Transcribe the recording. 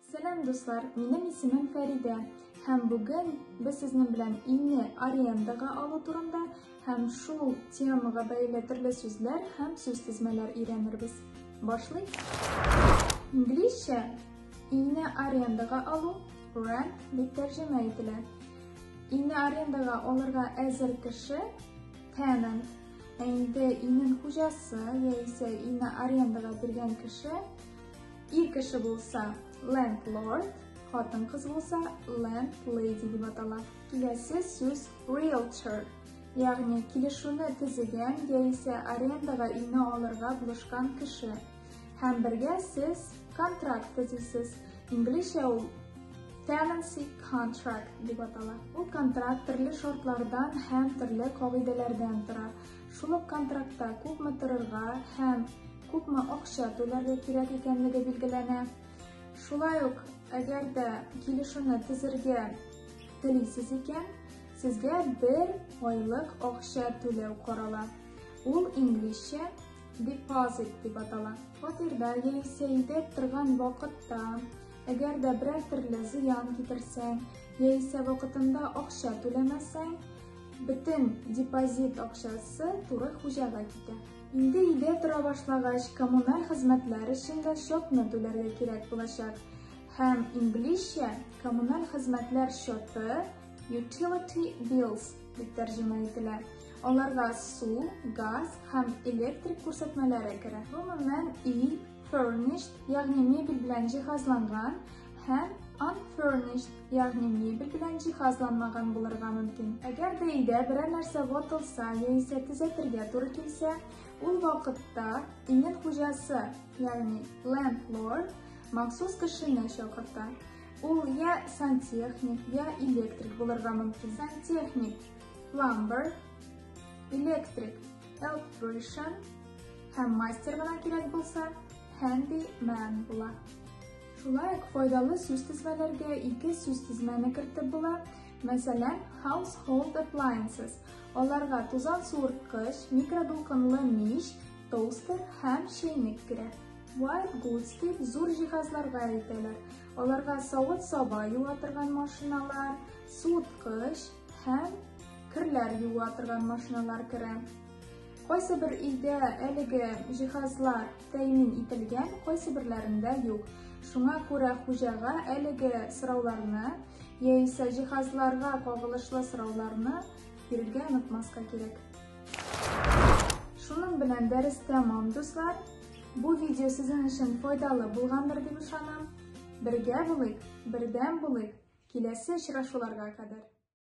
Сәлам, дуслар! Минем исемем Фәридә. Һәм бүген без сезнең белән өйне арендага алу турында һәм шул темага бәйле төрле сүзләр һәм сүзтезмәләр өйрәнербез. Башлыйк. Инглизчә өйне арендага алу rent дип тәрҗемә ителә. Өйне арендага алырга әзер кеше tenant, ә инде өйнең хуҗасы яисә өйне арендага биргән кеше Ир кеше булса, landlord, хатын-кыз булса, landlady дип атала. Киләсе сүз realtor, ягъни килешүне төзегән яисә арендага өйне алырга булышкан кеше. Һәм бергә сез контракт төзисез. Инглизчә ул tenancy contract дип атала. Ул контракт төрле шартлардан һәм төрле кагыйдәләрдән тора. Шул ук контрактта күпме торырга һәм күпме акча түләргә кирәк икәнлеге билгеләнә. Шулай ук, әгәр дә килешүне төзергә телисез икән, сезгә бер айлык акча түләү карала. Ул инглизчә deposit дип атала. Фатирда яисә өйдә торган вакытта, әгәр дә берәр төрле зыян китерсәң, яисә вакытында акча түләмәсәң, бөтен депозит акчасы туры хуҗага китә. Инде өйдә тора башлагач, коммуналь хезмәтләр өчен дә счетны түләргә кирәк булачак. Һәм инглизчә коммуналь хезмәтләр счеты utility bills дип тәрҗемә ителә. Аларга су, газ һәм электрик күрсәтмәләре керә. Гомумән, өй furnished, ягъни мебель белән җиһазланган һәм unfurnished, ягъни мебель белән җиһазланмаган булырга мөмкин. Әгәр дә өйдә берәр нәрсә ватылса яисә төзәтергә туры килсә, ул вакытта өйнең хуҗасы, ягъни landlord, махсус кешене чакырта. Ул я сантехник, я электрик булырга мөмкин. Сантехник plumber, электрик electrician һәм мастер гына кирәк булса, handyman була. Шулай ук файдалы сүзтезмәләргә ике сүзтезмәне кертеп була. Мәсәлән, household appliances. Аларга тузан суырткыч, микродулкынлы мич, тостер һәм чәйнек керә. White goods дип зур җиһазларга әйтәләр. Аларга савыт-саба юа торган машиналар, суыткыч һәм керләр юа торган машиналар керә. Кайсы бер өйдә әлеге җиһазлар тәэмин ителгән, кайсы берләрендә юк. Шуңа күрә хуҗага әлеге сорауларны яисә җиһазларга кагылышлы сорауларны бирергә онытмаска кирәк. Шуның белән дәрес тәмам, дуслар. Бу видео сезнең өчен файдалы булгандыр дип ышанам. Бергә булыйк, бердәм булыйк. Киләсе очрашуларга кадәр.